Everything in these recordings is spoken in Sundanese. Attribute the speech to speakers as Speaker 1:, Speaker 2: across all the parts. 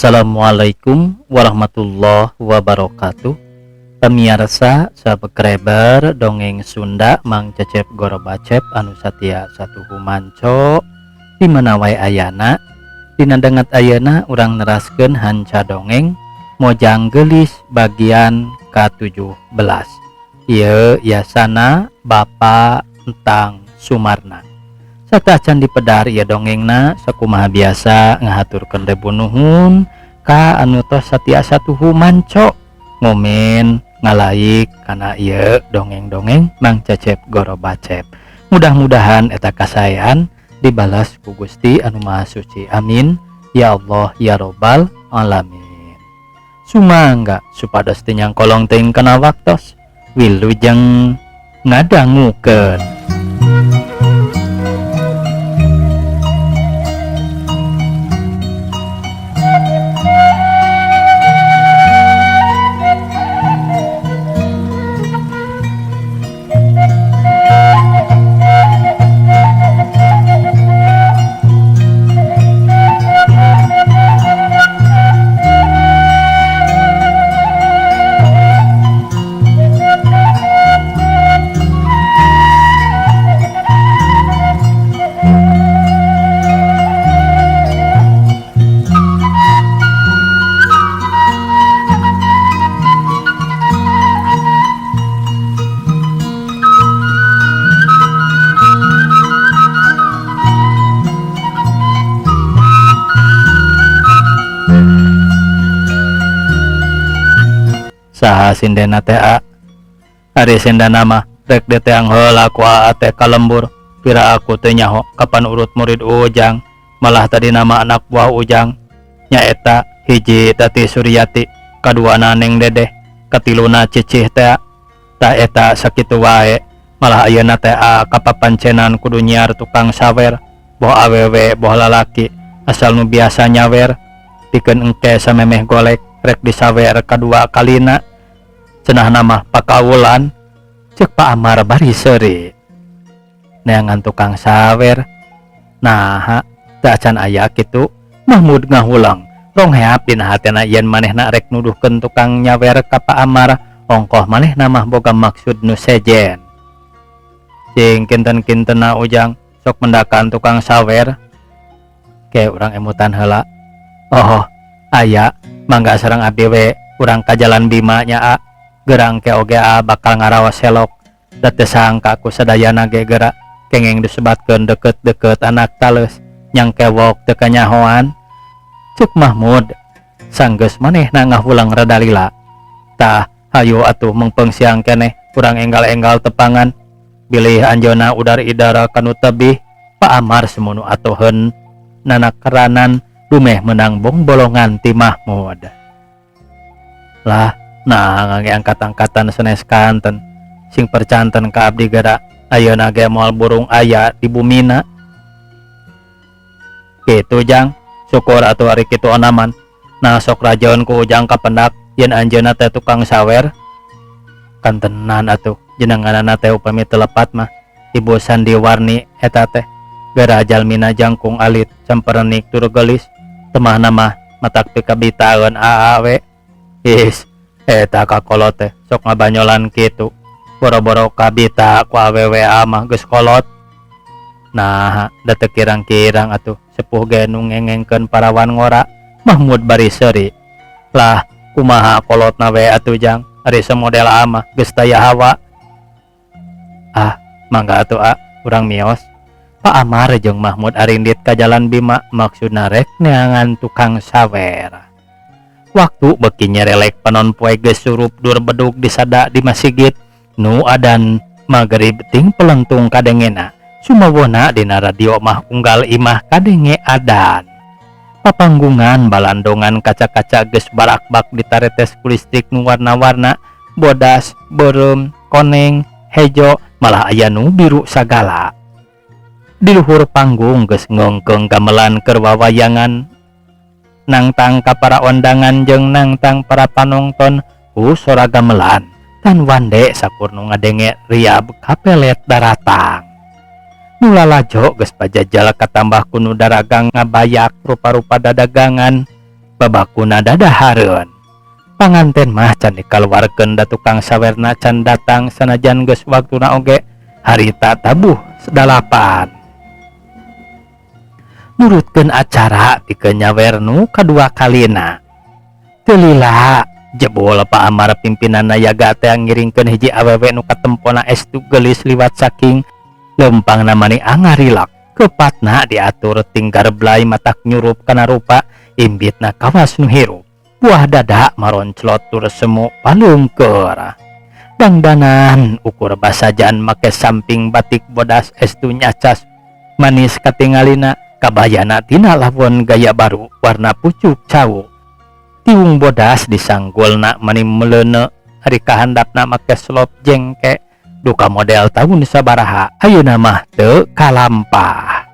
Speaker 1: Assalamualaikum warahmatullahi wabarakatuh. Pemirsa subscriber dongeng Sunda Mang Cecep Gorobacep anu satia satuhu manco di mana wae ayana. Dina danget ayeuna urang neraskeun hanca dongeng Mojang Geulis bagian ka-17. Ieu yasana Bapak Entang Sumarna. Sateuacan dipedar ieu dongengna sakumaha biasa ngahaturkeun rebu nuhun ka anu tos satia satuhu manco ngomen ngalaik kana ieu dongeng-dongeng Mang Cecep Gorobacep. Mudah-mudahan eta kasaean dibalas ku Gusti anu Maha Suci. Amin ya Allah ya Robbal alamin. Sumangga supados teu nyangkolong teuing kana waktos wilujeng ngadangukeun. Saha sindena teh a? Ari sindena mah rek diteang heula ku aa teh ka lembur. Pira aku teu nyaho kapan urut murid Ujang, malah tadi nama anak buah Ujang. Nyaeta hiji Tati Suryati, kaduana Neng Dedeh, katiluna Cicih teh. Tah eta sakitu wae, malah ayeuna teh a kapapancenan kudu nyiar tukang sawer, boh awewe boh lalaki, asal nu biasa nyawer, pikeun engke samemeh golek rek disawer kadua kalina. Cenah nama pakawulan cek Pak Amar bari seuri. Neangan tukang sawer. Naha teu acan aya kitu. Mahmud ngahulang rongheap dina hatena yen manehna rek nuduhkeun tukang nyawer ka Pak Amar, ongkoh manehna mah boga maksud nu sejen. Cing kinten-kintena Ujang sok mendakan tukang sawer. Ke urang emutan heula. Oh, aya mangga sareng abdi we urang ka jalan Bima nya a. Gerang ke oge a bakal ngaraos selok. Da teu sangka ku sadayana ge geura kengeng disebatkeun deket-deket anak taleus nyang kewok teu kanyahoan. Cek Mahmud sanggeus manehna ngahulang rada lila. Tah hayu atuh mengpeng siang keneh urang enggal-enggal tepangan. Bilih anjeunna udar idara kanu tebih. Pak Amar semunu atuheun nanakeranan dumeh menang bongbolongan ti Mahmud. Lah nah ngangge angkat-angkatan senes kanten sing percanten ka abdi geura ayeuna ge moal burung aya di bumina. Kitu Jang, syukur atuh ari kitu onaman. Nah sok rajeun ku Ujang kapendak yen anjeunna teh tukang sawer. Kantenan atuh jenenganana teh upami teu lepat mah Ibu Sandiwarni eta teh geura jalmina jangkung alit camperenik tur geulis temahna mah matak pikabitaeun aa we. Is eta kakolot teh sok ngabanyolan kitu boro-boro kabita ku awewe mah geus kolot. Nah da teu kirang-kirang atuh sepuh ge nu ngengengkeun parawan ngora. Mahmud bari seuri. Lah kumaha kolotna we atuh Jang, ari samodel mah geus taya hawa. Ah mangga atuh a urang mios. Pak Amar jeung Mahmud arindit ka jalan Bima maksudna rek neangan tukang sawer. Waktu beki nyerelek panon poe geus surup dur bedug disada di masjid nu adan magrib ting pelentung kadengena. Sumawona dina radio mah unggal imah kadenge adan. Papanggungan balandongan kaca-kaca geus barakbak ditaretes ku listrik nu warna-warna bodas, beureum, koneng, hejo, malah aya nu biru sagala. Di luhur panggung geus ngongkeung gamelan keur wawayangan nangtang ka para ondangan jeung nangtang para panonton ku sora gamelan tan wande sakur nu ngadenge riab kapelet daratang. Nu lalajo geus pajajal katambah ku nu daragang ngabayak rupa-rupa dadagangan. Babakuna dadahareun. Panganten mah can dikaluarkeun da tukang sawerna can datang sanajan geus waktuna oge harita tabuh 8. Nurutkeun acara pikeun nyawer nu kadua kalina. Teu lila jebol Pak Amar pimpinan nayaga teh ngiringkeun hiji awewe nu katempona estu geulis liwat saking leumpangna mani angarilak. Kepatna diatur tinggar belai matak nyurup kana rupa imbitna kawas nu hirup. Buah dada maronclot tur semu palungkeur. Dangdanan ukur basajan make samping batik bodas estu nyacas manis katingalina kabayana tina lawon gaya baru warna pucuk cau. Tiung bodas disanggulna mani meleune ari kahandapna make slop jengke duka model tahun sabaraha ayeuna mah teu kalampah.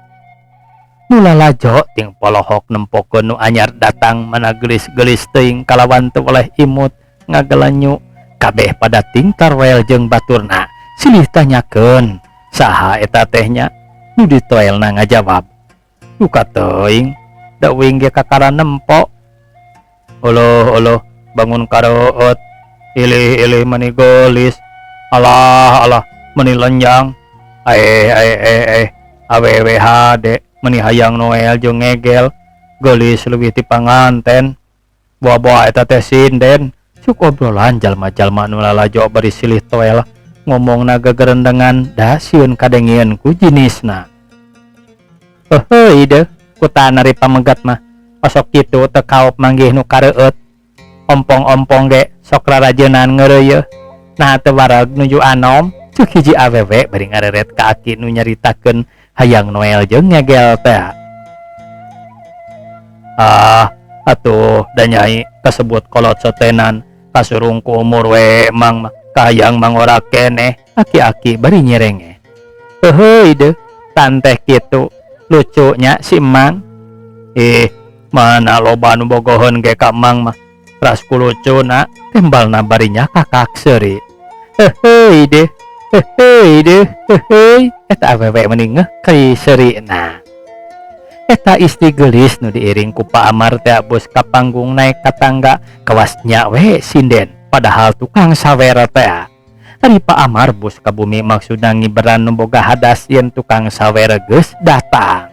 Speaker 1: Nu lalajo ting polohok nempokeun nu anyar datang mana geulis-geulis teuing kalawan teu oleh imut ngagelenyu kabeh pada ting tarwel jeung baturna silih tanyakeun saha eta teh nya nu ditoelna ngajawab duka teuing da uing ge kakara nempo. Oloh oloh bangun kareut ilih-ilih mani geulis alah alah mani lenjang aeh aeh aeh aeh awewe hade meni hayang Noel jeung ngegel geulis leuwih ti panganten boa-boa eta teh sinden. Cuk obrolan jalma-jalma nu lalajo bari silih toel ngomongna gegerendengan da sieun kadengieun ku jinisna. Heuheuy deuh kutan ari pamegat mah osok kitu teu kaop manggih nu kareueut ompong-ompong ge sok rarajeunan ngeureuyeuh nah teu wareg nuju anom. Cuk hiji awewe bari ngareret ka aki nu nyaritakeun hayang Noel jeung ngegel teh. Ah atuh da nyai kasebut kolot sotenan kasurung ku umur we mang mah kahayang mangora keneh aki-aki bari nyerenge. Heuheuy deuh tanteh kitu lucunya si emang. Ih mana loba nu bogoheun ge ka emang mah ras ku lucuna tembalna bari nyakakak seuri. Heuheuy deuh heuheuy deuh heuheuy eta awewe meni ngeuh kai seurina. Eta istri geulis nu diiring ku Pak Amar teh bus ka panggung naik ka tangga kawas nya we sinden padahal tukang sawer teh. Ari Pak Amar bus ka bumi maksudna ngiberan nu boga hadas yen tukang sawer geus datang.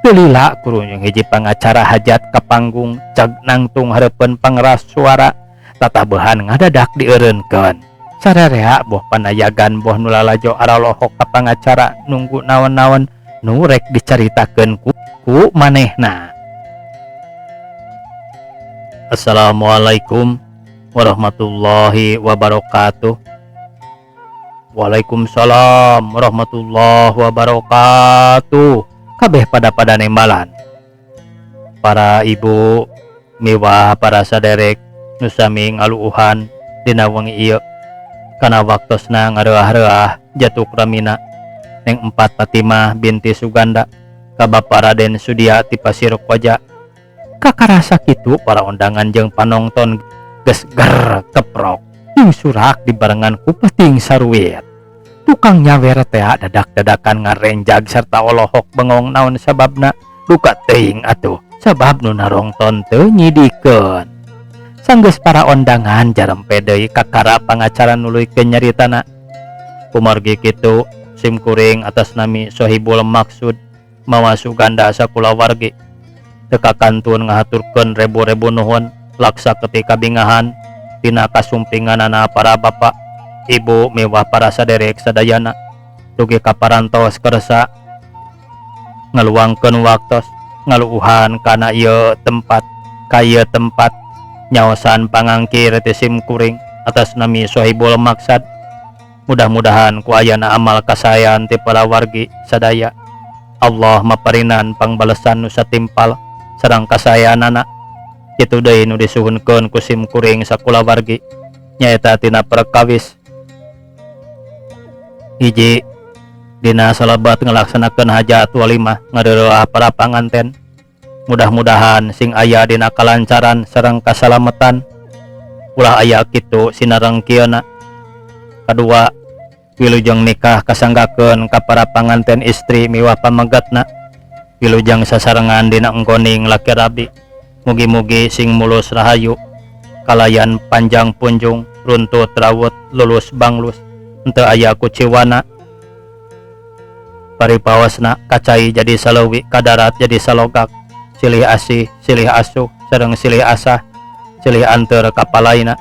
Speaker 1: Teu lila kurunyung hiji pangacara hajat ka panggung cag nangtung hareupeun pangeras suara tatabehan ngadadak dieureunkeun. Sararea boh panayagan boh nu lalajo aralohok ka pangacara nunggu naon-naon nu rek dicaritakeun ku manehna. Assalamualaikum warahmatullahi wabarakatuh. Waalaikumsalam warahmatullahi wabarakatuh. Kabeh pada-pada nembalan. Para ibu miwah para saderek nu sami ngaluuhan dina wengi ieu kana waktosna ngareah-reah jatuk ramina Neng Empat Fatimah binti Suganda ka Bapa Raden Sudia ti Pasir Koja. Kakarasa kitu para undangan jeung panonton geus ger keprok jeung surak dibarengan ku peting saruit. Tukang nyawer teh dadak-dadakan ngarenjag serta olohok bengong naon sababna duka teuing atuh sabab nu narongton teu nyidikeun. Sanggeus para ondangan jarempe deui kakara pangacara nuluykeun nyaritana. Kumargi kitu sim kuring atas nami Sohibul Maksud mawa Suganda sakulawargi teu kakantun ngahaturkeun rebu-rebu nuhun laksa ketika bingahan tina kasumpinganana para bapak ibu miwah para saderek sadayana dugi ka parantos kersa ngaluangkeun waktos ngaluuhan kana ieu tempat ka ieu tempat nyaosan pangangkir ti sim kuring atas nami Sohibul Maksad. Mudah-mudahan ku ayana amal kasaean ti para wargi sadaya Allah maparinan pangbalesan nu satimpal sareng kasaeanana. Kitu deui nu disuhunkeun ku sim kuring sakulawargi nyaeta tina perkawis hiji dina salabat ngalaksanakeun hajat walimah ngareureuah para panganten. Mudah-mudahan sing aya dina kalancaran sareng kasalamatan ulah aya kitu sinarengkieuna. Kadua, wilujeng nikah kasanggakeun ka para panganten istri miwah pamegatna. Wilujeng sasarengan dina enggoning laki rabi. Mugi-mugi sing mulus rahayu kalayan panjang punjung runtut rawut lulus banglus henteu aya kuciwana paripaosna ka cai jadi saleuwi ka darat jadi salogak silih asih silih asuh sareng silih asah silih anteur ka palaina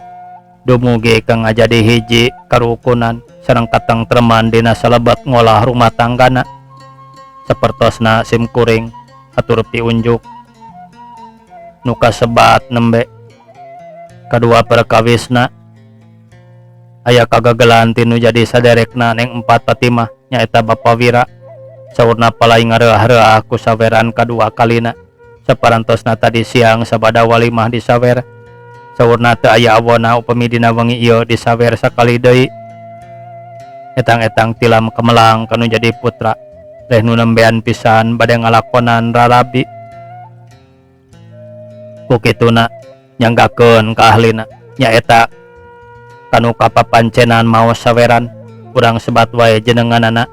Speaker 1: dumugi ka ngajadi hiji karukunan sareng katengtreman dina salebet ngolah rumah tanggana sapertosna sim kuring hatur piunjuk nu kasebat nembe kadua perkawisna aya kagagelan ti nu jadi saderekna Neng Empat Fatimah nyaeta Bapa Wira saurna palai ngareah-reah ku saweran kadua kalina saparantosna tadi siang sabada walimah disawer saurna teu aya awona upami dina wengi ieu disawer sakali deui etang-etang tilam kemelang kanu jadi putra reh nu nembean pisan bade ngalakonan rarabi ku kituna nyanggakeun ka ahlina nyaeta kanu kapapancenan maos saweran urang sebat wae jenenganana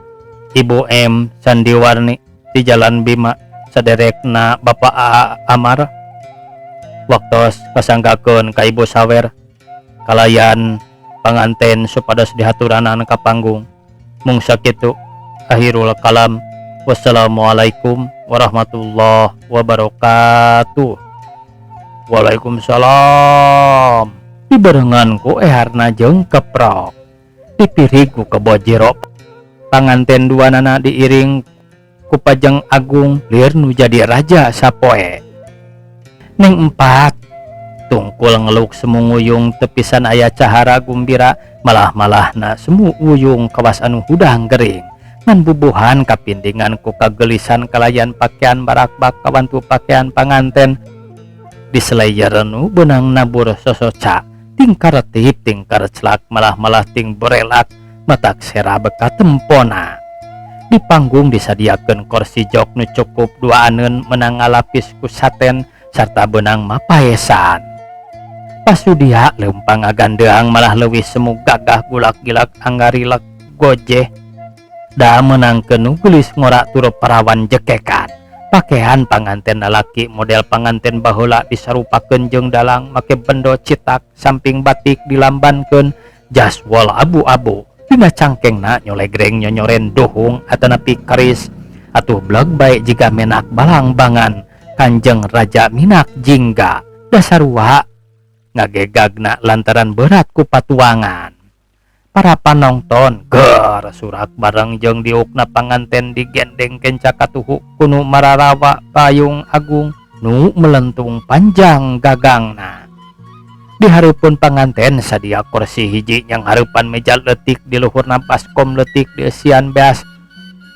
Speaker 1: Ibu M Sandiwarni di Jalan Bima saderekna Bapak A Amar waktos kasanggakeun ka Ibu Sawer kalayan panganten supados dihaturanan ka panggung mung sakitu akhirul kalam wassalamualaikum warahmatullahi wabarakatuh. Waalaikumsalam dibarengan ku eharna jeung keprok dipirih ku kebo jero panganten duanana diiring ku Pajeng Agung lir nu jadi raja sapoe. Neng Empat tungkul ngeluk semu nguyung tepisan aya cahara gumbira malah-malahna semu uyung kawas anu hudang gering ngan bubuhan kapindingan ku kagelisan kalayan pakaian barakbak kawantu pakaian panganten di selayer nu benang nabur sosoca tingkar retip tingkar celak malah-malah ting borelak matak sera beka tempona. Di panggung disadiakeun kursi jok nu cukup duaaneun menang ngalapis ku saten sarta benang mapaesan. Pasudia leumpang ngagandeang malah leuwih semu gagah gulak-gilak anggarilek gojeh da meunangkeun nu geulis ngora tur parawan jekekan. Pakaian panganten lalaki model panganten baheula disarupakeun jeung dalang make bendo citak samping batik dilambankeun jas wol abu-abu dina cangkengna nyolegreng nyonyoren duhung atanapi keris atuh bleg bae jiga menak balangbangan Kanjeng Raja Minak Jingga dasarua ngagegagna lantaran berat ku patuangan. Para panonton ger surak bareng jeung diukna panganten digendeng kenca katuhu kunu mararawa payung agung nu melentung panjang gagangna. Di hareupeun panganten sadia kursi hiji yang hareupan meja leutik di luhurna baskom leutik dieusian beas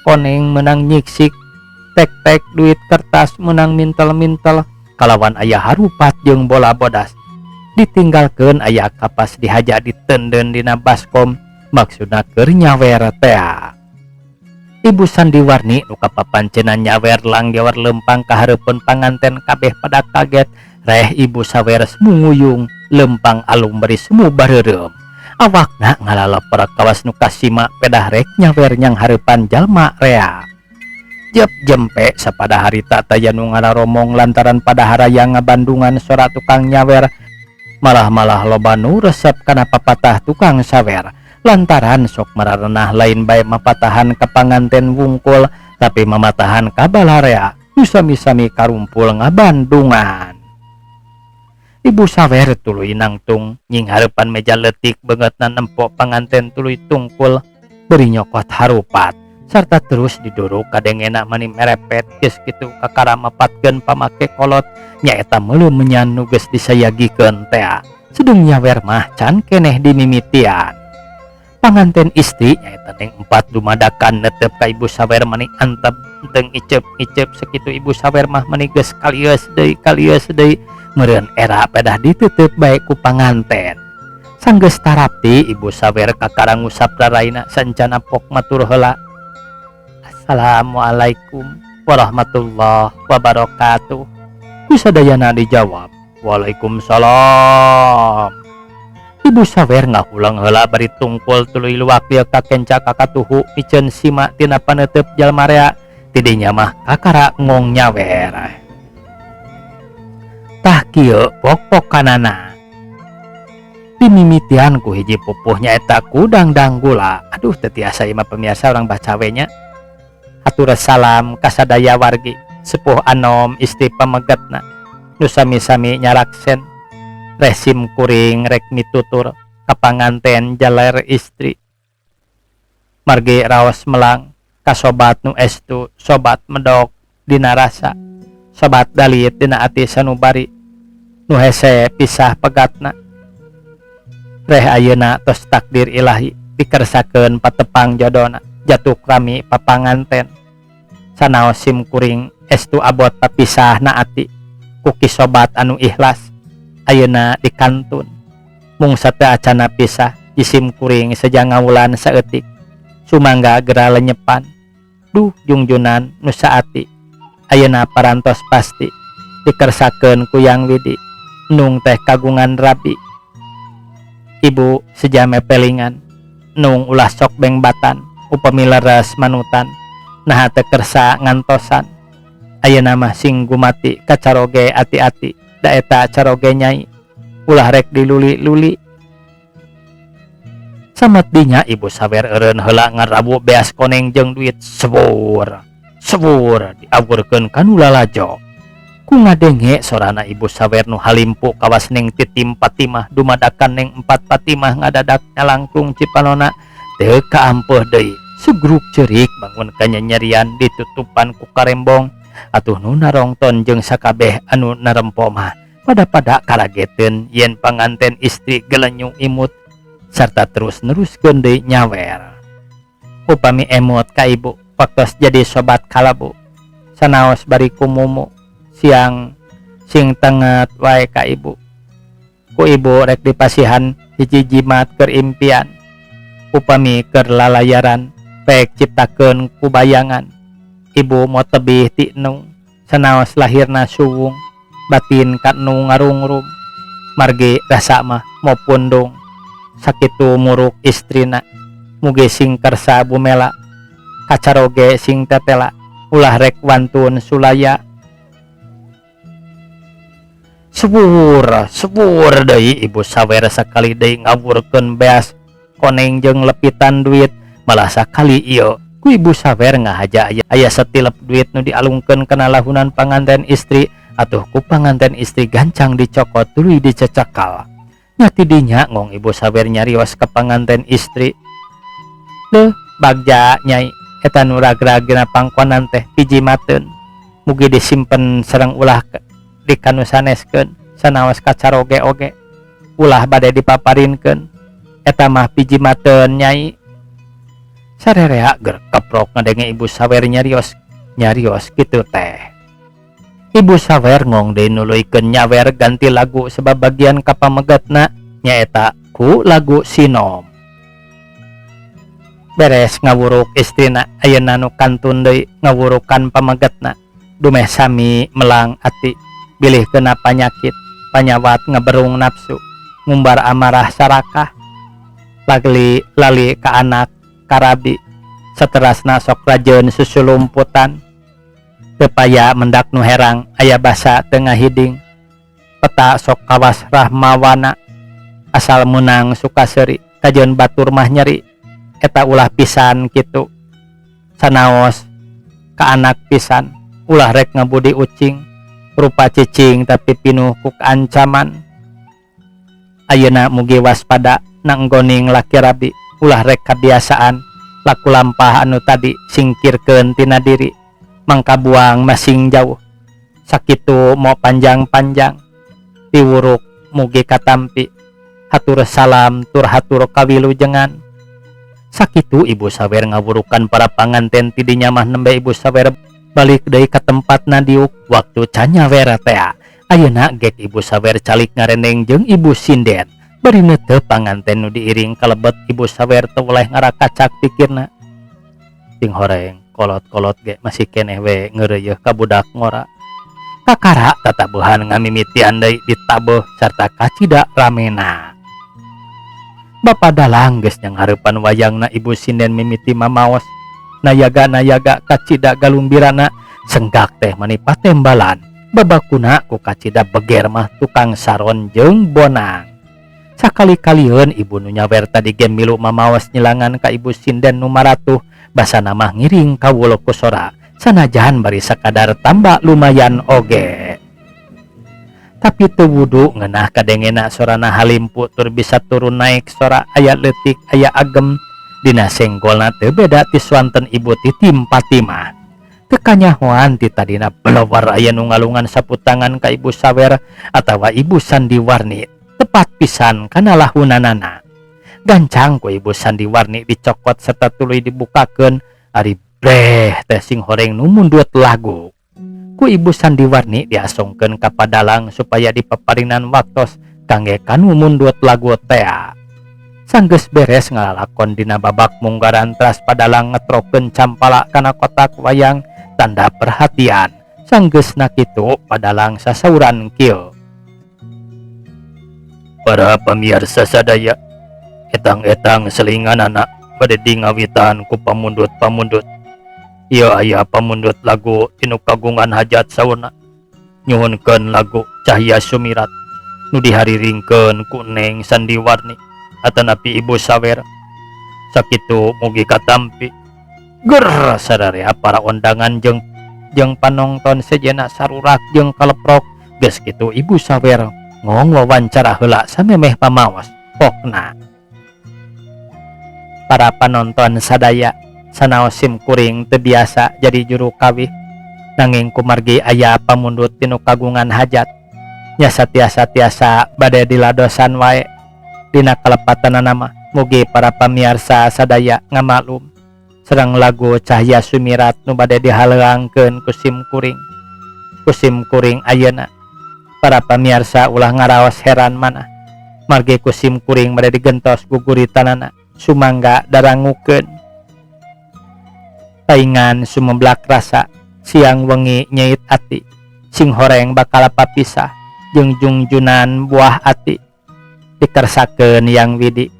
Speaker 1: koneng menang nyiksik tek-tek duit kertas menang mintel-mintel kalawan aya harupat jeung bola bodas. Ditinggalkeun aya kapas dihaja ditenden dina baskom maksudna keur nyawer tea. Ibu Sandiwarni nu kapapancenan nyawer langgewer lempang ka hareupeun panganten kabeh pada kaget reh Ibu Sawer sumuyung lempang alum bari semu bareureum. Awakna ngalaleper kawas nu kasima pedah rek nyawer nyang hareupan jalma rea. Jep jempe sapada harita taya nu ngararomong lantaran pada haraya ngabandungan sora tukang nyawer malah-malah loba nu resep kana papatah tukang sawer lantaran sok mararenah lain bae mapatahan ka panganten wungkul tapi mamatahan ka balarea nu sami-sami karumpul ngabandungan. Ibu Sawer tuluy nangtung nying hareupan meja leutik beungeutna nempo panganten tuluy tungkul beri nyokot harupat sarta terus diduruk kadengena mani merepet geus kitu kakara mapatkeun pamake kolot nyaeta meuleuh menyan nu geus disayagikeun tea sedeng nyawer mah can keneh dimimitian. Panganten istri nyaeta Neng Empat dumadakan netep ka Ibu Sawer mani antep teu ngiceup-ngiceup sakitu Ibu Sawer mah mani geus kalieus deui meureun era pedah ditutup bae ku panganten. Sanggeus tarapti Ibu Sawer kakara ngusap raraina saencana pok matur heula. Assalamualaikum warahmatullahi wabarakatuh. Ku sadayana dijawab waalaikumsalam. Ibu Sawer ngahulang heula bari tungkul tuluy luak ieu ka kenca ka katuhu miceun sima tina paneuteub jalma rea tidinya mah kakara ngong nyawer. Tah kieu pok-pokanana. Dimimitian ku hiji pupuh nyaeta ku dangdang gula. Aduh teu tiasa ieu mah pemirsa urang baca we nya. Hatur salam ka sadaya wargi sepuh anom istri pamegetna nu sami-sami nyaraksen reh sim kuring rek mitutur ka panganten jaler istri. Margi raos melang ka sobat nu estu sobat medok dina rasa sobat dalit dina ati sanubari nu hese pisah pegatna. Reh ayeuna tos takdir ilahi dikersakeun patepang jodona jatuk rami papanganten sanaos sim kuring estu abot papisah na ati ku ki sobat anu ikhlas ayeuna dikantun mung sateu acana pisah jisim kuring seja ngawulan saeutik sumangga gera lenyepan duh jungjunan nu saati ayeuna parantos pasti dikersakeun ku Yang Widi nung teh kagungan rabi. Ibu seja mepelingan nung ulah sok bengbatan upami leres manutan naha teu kersa ngantosan ayeuna mah sing gumati kacaroge ati-ati da eta caroge nyai ulah rek diluli-luli. Samet dinya ibu sawer eureun heula ngarabu beas koneng jeung duit sebur sebur diawurkeun ka nu lalajo. Ku ngadenge sorana ibu sawer nu halimpu kawas ning titim Patimah dumadakan ning empat Patimah ngadadak nyalangkung cipanona teu kaampeuh deui sugruk ceurik bangun kanyanyerian ditutupan ku karembong atuh nu narongton jeung sakabeh anu narempo mah pada-pada karageteun yen panganten istri gelenyu imut sarta terus neruskeun deui nyawer. Upami emut ka ibu waktos jadi sobat kalabu sanaos bari kumumu siang sing tenget wae ka ibu ku ibu rek dipasihan hiji jimat keur impian upami keur lalayaran pek ciptakeun ku bayangan ibu mo tebih ti nung sanaos lahirna suwung batin ka nu ngarungrum margi rasa mah mo pundung sakitu muruk istrina mugi sing kersa bumela kacaroge sing tetela ulah rek wantun sulaya. Sebur sebur deui ibu sawer sakali deui ngawurkeun beas koneng jeung lepitan duit malah sakali ieu ku ibu sawer ngahaja aya satilep duit nu dialungkeun kana lahunan panganten istri atuh ku panganten istri gancang dicokot tuluy dicecekal. Nya ti dinya ngong ibu sawer nyarios ka panganten istri deuh bagja nyai eta nu ragragna pangkonan teh pijimateun mugi disimpen sareng ulah dikanusaneskeun sanaos kacaroge oge ulah bade dipaparinkeun eta mah pijimateun nyai. Sarerea ger keprok ngadenge ibu sawer nyarios nyarios kitu teh. Ibu sawer ngong deui nuluykeun nyawer ganti lagu sebab bagian ka pamegetna nyaeta ku lagu sinom. Beres ngawuruk istrina ayeuna nu kantun deui ngawurukan pamegetna dumeh sami melang ati bilih kena panyakit panyawat ngeberung nafsu ngumbar amarah sarakah lali lali ka anak karabi seterasna sok rajeun susulumputan teu paya mendak nu herang aya basa teu ngahiding peta sok kawas rahmawana asal meunang suka seuri kajeun batur mah nyeri eta ulah pisan kitu sanaos ka anak pisan ulah rek ngabudi ucing rupa cicing tapi pinuh ku ancaman ayeuna mugi waspada nanggoning laki rabi ulah rek kabiasaan laku lampah anu tadi singkirkeun tina diri mangkabuang masing jauh sakitu mo panjang-panjang piwuruk mugi katampi hatur salam tur hatur kawilujengan. Sakitu ibu sawer ngawurukan para panganten ti dinya mah nembe ibu sawer balik deui ka tempatna diuk waktu canyawer tea. Ayeuna gek ibu sawer calik ngarendeng jeung ibu sinden bari neuteup panganten nu diiring kalebet ibu sawer teu weleh ngarakacak pikirna. Ting horeng kolot-kolot ge masih keneh we ngeureuyeuh ka budak ngora. Kakara tatabuhan ngamimitian deui ditabeuh sarta kacida ramena. Bapa dalang geus nyanghareupan wayangna ibu sinden mimiti mamaos nayaga-nayaga kacida galumbirana senggak teh mani patembalan. Babakuna ku kacida beger mah tukang saron jeung bonang. Sakali-kalieun ibu nu nyawer tadi ge milu mamaos nyilangan ka ibu sinden nu maratuh basana mah ngiring kawula ku sora sanajan bari sakadar tambah lumayan oge. Tapi teu wudu ngeunah kadengena sorana halimpu tur bisa turun naik sora aya leutik aya agem dina senggolna teu beda ti swanten ibu Titim Fatimah. Teu kanyahoan ti tadina belewar aya nu ngalungan sapu tangan ka ibu sawer atawa ibu Sandiwarni tepat pisan kana lahunanana. Gancang ku ibu Sandiwarni dicokot serta tuluy dibukakeun ari breh teh sing horeng nu mundut lagu. Ku ibu Sandiwarni diasongkeun ka padalang supaya dipaparinan waktos kangge kanu mundut lagu tea. Sanggeus beres ngalalakon dina babak munggaran teras padalang ngetrokeun campala kana kotak wayang tanda perhatian. Sanggeusna kitu padalang sasauran kieu. Para pamirsa sadaya, etang-etang selinganana bade dingawitan ku pamundut-pamundut. Ieu aya pamundut lagu tinu kagungan hajat saurna. Nyuhunkeun lagu Cahya Sumirat nu dihariringkeun ku Neng Sandiwarni atanapi Ibu Sawer. Sakitu mugi katampi. Ger sararea para ondangan jeung panonton sejenna sarurak jeung kaleprok. Geus kitu Ibu Sawer ngong wawancara heula samemeh pamaos pokna. Para panonton sadaya sanaos sim kuring teu biasa jadi juru kawih nanging kumargi aya pamundut tinu kagungan hajat nya satiasa-tiasa bade diladosan wae dina kalepatanana mah. Mugi para pamiarsa sadaya ngamaklum sareng lagu Cahya Sumirat nu bade dihaleuangkeun ku sim kuring. Ku sim kuring ayeuna para pamiarsa ulah ngaraos heran mana margi ku sim kuring bade digentos guguritanana sumangga darangukeun. Paingan sumeblak rasa siang wengi nyeit ati sing horeng bakal papisah jeung jungjunan buah ati dikersakeun yang widi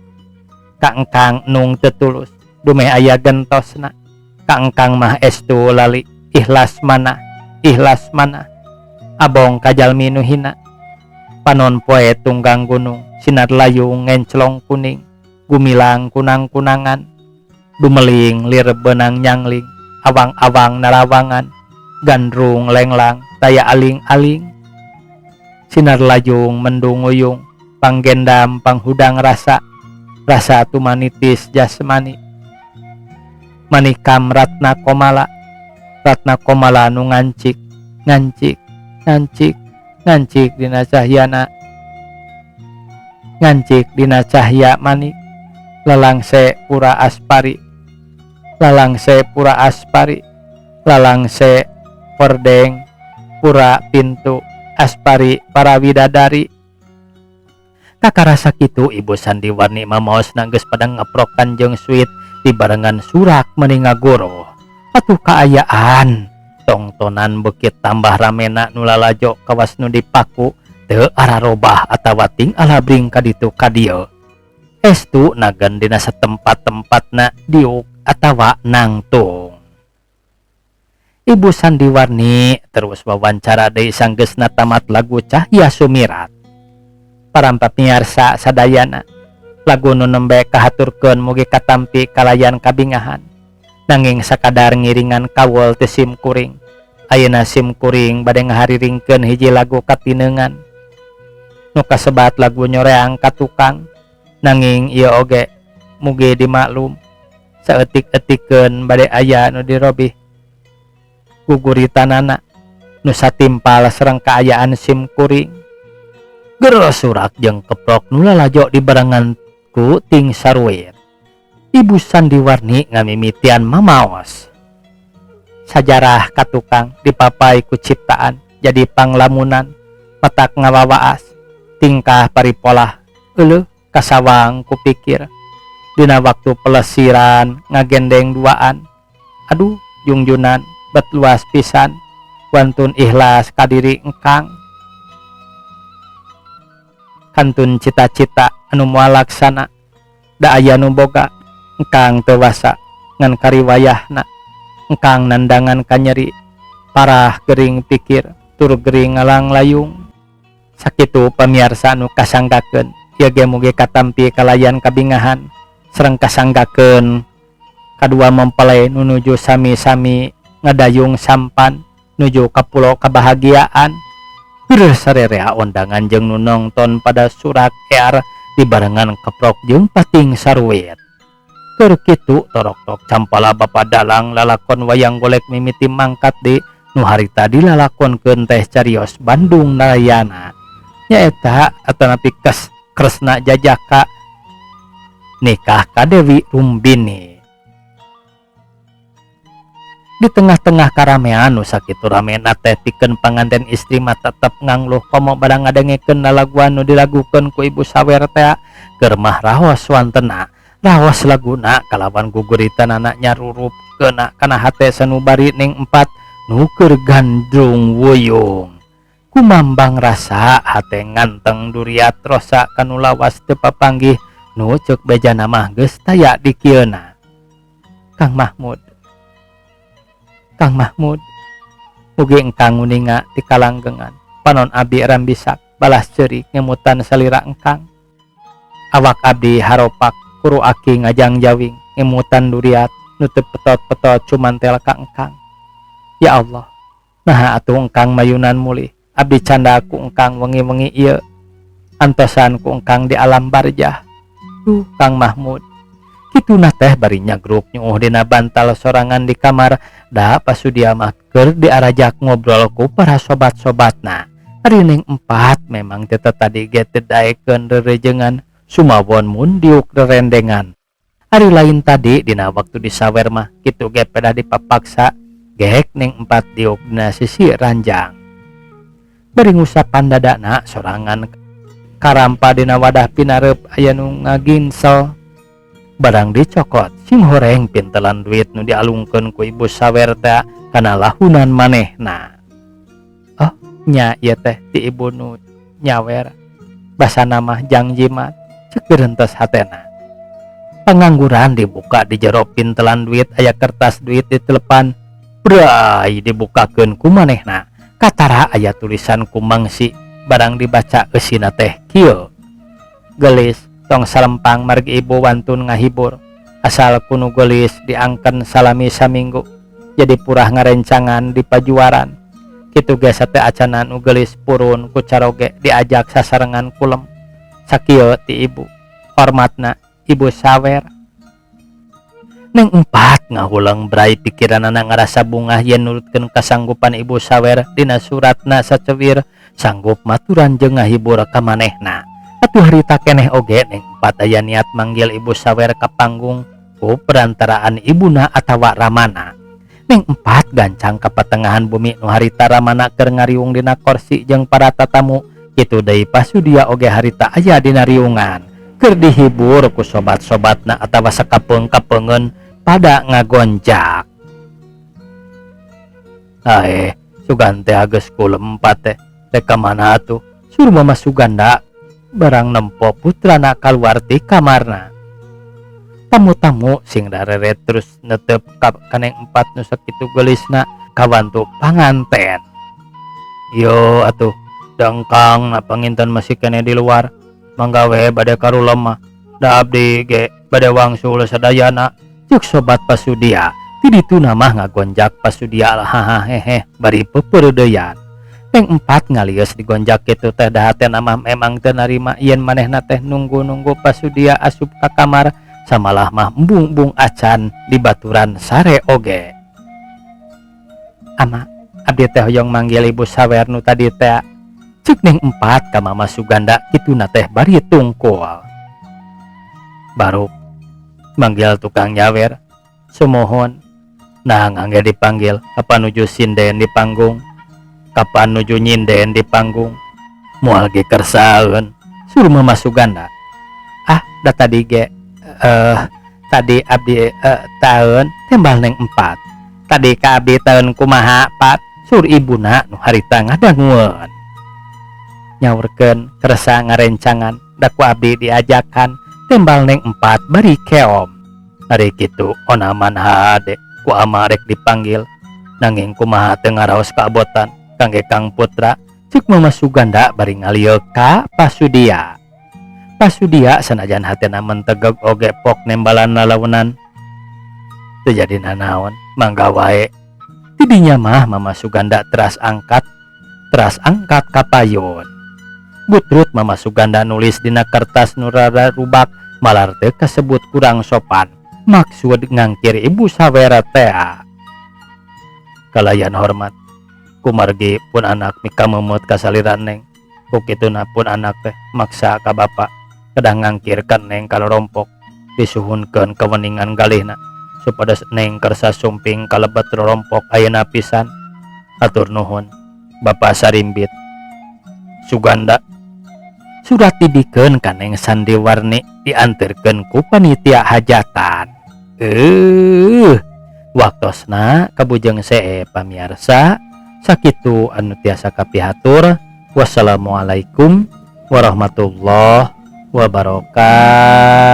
Speaker 1: kaengkang nung teu tulus dumeh aya gentosna kaengkang mah estu lali ikhlas mana ikhlas mana abong kajalmi nu hina panon poe tunggang gunung sinar layung ngenclong kuning gumilang kunang-kunangan dumeling lir benang nyangling awang-awang narawangan gandrung lenglang taya aling-aling sinar lajung mendung uyung panggendam panghudang rasa rasa tumanitis jasmani manikam ratna komala ratna komala nu ngancik ngancik ngancik ngancik dina cahyana ngancik dina cahya manik lalangse pura aspari lalangse pura aspari lalangse pordeng pura pintu aspari para widadari. Kakarasa kitu Ibu Sandiwarni mamaos geus pada ngeprokan jeung suit dibarengan surak meni ngagoro. Atuh kaayaan tongtonan beukit tambah ramena nu lalajo kawas nu dipaku teu ararobah atawa ting alabring ka ditu ka dieu. Estu nagan dina satempat-tempatna diuk atawa nangtung. Ibu Sandiwarni terus wawancara deui sanggeusna tamat lagu Cahya Sumirat. Para pamiarsa sadayana lagu nu nembe kahaturkeun mugi katampi kalayan kabingahan nanging sakadar ngiringan kawul teu sim kuring. Ayeuna sim kuring bade ngahariringkeun hiji lagu katinengan nu kasebat lagu nyoreang ka tukang nanging ieu oge mugi dimaklum saeutik-eutikeun bade aya nu dirobih guguritanana nu satimpal sareng kaayaan sim kuring. Ger surak jeung keprok nu lalajo dibarengan ku ting saruit. Ibu Sandiwarni ngamimitian mamaos. Sajarah katukang dipapai ku ciptaan jadi panglamunan matak ngawawaas tingkah paripolah euleuh kasawang ku pikir dina waktu pelesiran ngagendeng duaan aduh jungjunan bet luas pisan wantun ikhlas kadiri engkang kantun cita-cita anu moal laksana da aya nu boga engkang teu wasa ngan kariwayahna engkang nandangan kanyeri parah gering pikir Tur gering ngalanglayung. Sakitu pamiarsa nu kasanggakeun ieu ge mugi katampi kalayan kabingahan sareng kasanggakeun kadua mempelai nu nuju sami-sami ngadayung sampan nuju ka pulo kabahagiaan. Geureus sarerea ondangan jeung nu nongton pada surak ear dibarengan keprok jeung pating saruit. Keur kitu torok-tok campala bapa dalang lalakon wayang golek mimiti mangkat di nu harita dilalakonkeun teh carios Bandung Narayana nyaeta atanapi kes Kresna Jajaka nikah ka Dewi Rumbini. Di tengah-tengah karamean nu sakitu ramena teh pikeun panganten istri mah tetep ngangluh komo barang ngadengekeun lalaguan nu dilagukeun ku ibu sawer teh keur mah raos wantena raos laguna kalawan guguritanana nyarurup keuna kana hate sanubari ning empat nu keur gandrung wuyung. Kumambang rasa hate nganteng duriat rosa kanu lawas teu papanggih nu ceuk bejana mah geus taya dikieuna. Kang Mahmud, Kang Mahmud, mugi engkang nguninga ti kalanggengan panon abdi rambisak balas ceurik ngemutan salira engkang. Awak abdi haropak kuru aki ngajangjawing ngemutan duriat nu teu petot-petot cumantel ka engkang. Ya Allah, naha atuh engkang mayunan mulih abdi canda ku engkang wengi-wengi ieu antosan ku engkang di alam barjah. Duh Kang Mahmud, kituna teh bari nyagruk nyuuh dina bantal sorangan di kamar da pasudia mah keur diarajak ngobrol ku para sobat-sobatna. Ari ning empat memang teh tadi ge teu daekeun rerejengan sumawon mun diuk rerendengan. Ari lain tadi dina waktu disawer mah kitu ge pedah dipapaksa gehek ning empat diuk dina sisi ranjang. Bari ngusapan dadana sorangan karampa dina wadah pinareup aya nu ngaginsel. Barang dicokot sing horeng pintelan duit nu dialungkeun ku ibu sawer teh kana lahunan manehna. Oh nya ieu teh ti ibu nu nyawer basana mah jang jimat ceuk gerentes hatena. Pangangguran dibuka di jero pintelan duit aya kertas duit di telepan. Bray dibukakeun ku manehna. Katara aya tulisan ku mangsi barang dibaca eusina teh kieu. Gelis tong salempang margi ibu wantun ngahibur asal kunu gelis diangken salami saminggu jadi purah ngarencangan di pajuaran kitu ge sate acanan nu gelis purun ku caroge diajak sasarengan kulem sakieu ti ibu hormatna ibu sawer. Neng empat ngahuleng brai pikiranana ngarasa bungah yen nurutkeun kasanggupan ibu sawer dina suratna sacewir sanggup maturan jeung ngahibur ka manehna. Atuh harita keneh oge neng empat aya niat manggil ibu sawer ka panggung ku perantaraan ibuna atawa ramana. Neng empat gancang ka patengahan bumi nu harita ramana keur ngariung dina korsi jeung para tatamu kitu deui pasudia oge harita aya dina riungan keur dihibur ku sobat-sobatna atawa sakapeung-kapeungeun pada ngagonjak. Aeh, sugan teh geus kulem empat teh rek ka mana atuh? Sur Mama Suganda barang nempo putrana kaluar ti kamarna. Tamu-tamu sing dareret terus netep ka kaneng empat nu sakitu geulisna kawantu panganten. Yo atuh dangkang na panginten masih keneh di luar mangga we bade karulem mah da abdi ge bade wangsul sadayana ceuk sobat pasudia. Ti dituna mah ngagonjak pasudia haha hehe bari pepeureudeyan. Neng empat ngalius digonjak kitu teh da hatena mah memang teu narima yen manehna teh nunggu-nunggu pasudia asup ka kamar samalah mah embung-embung acan di baturan sare oge. Ama abdi teh hoyong manggil ibu sawer nu tadi teh ceuk neng empat ka Mama Suganda kituna teh bari tungkul. Baru manggil tukang nyawer sumohon nah ngangge dipanggil kapan nuju sinden di panggung kapan nuju nyinden di panggung moal ge kersaeun suruh Mama Suganda. Ah da tadi ge tadi abdi taeun tembal neng empat tadi ka abdi taeun kumaha pat sur ibuna nu harita ngadangueun nyaurkeun kersa ngarencangan da ku abdi diajakan tembal neng empat bari keom. Ari kitu onaman hade ku ama rek dipanggil nanging kumaha teu ngaraos kaabotan Kangge Kang Putra, cek Mama Suganda bari ngalieuk ka Pak Sudia. Pak Sudia sanajan hatena mentegeg oge pok nembalan lalaunan. Teu jadi nanaon, mangga wae. Tidinya mah Mama Suganda teras angkat ka payun. Butrut Mama Suganda nulis dina kertas nu rada rubak, malar teu kasebut kurang sopan. Maksud ngangkir Ibu Sawera tea. Kalayan hormat, kumargi pun anak mikameumeut ka salira Neng. Ku kituna pun anak teh maksa ka bapa kedah ngangkir ka Neng ka rorompok. Disuhunkeun kaweningan galihna supados Neng kersa sumping ka lebet rorompok ayeuna pisan. Hatur nuhun, Bapak Sarimbit Suganda. Surat dibikeun ka Neng Sandiwarni, dianterkeun ku panitia hajatan. Waktosna kabujeng see, pamiarsa, sakitu anu tiasa kapihatur. Wassalamualaikum warahmatullahi wabarakatuh.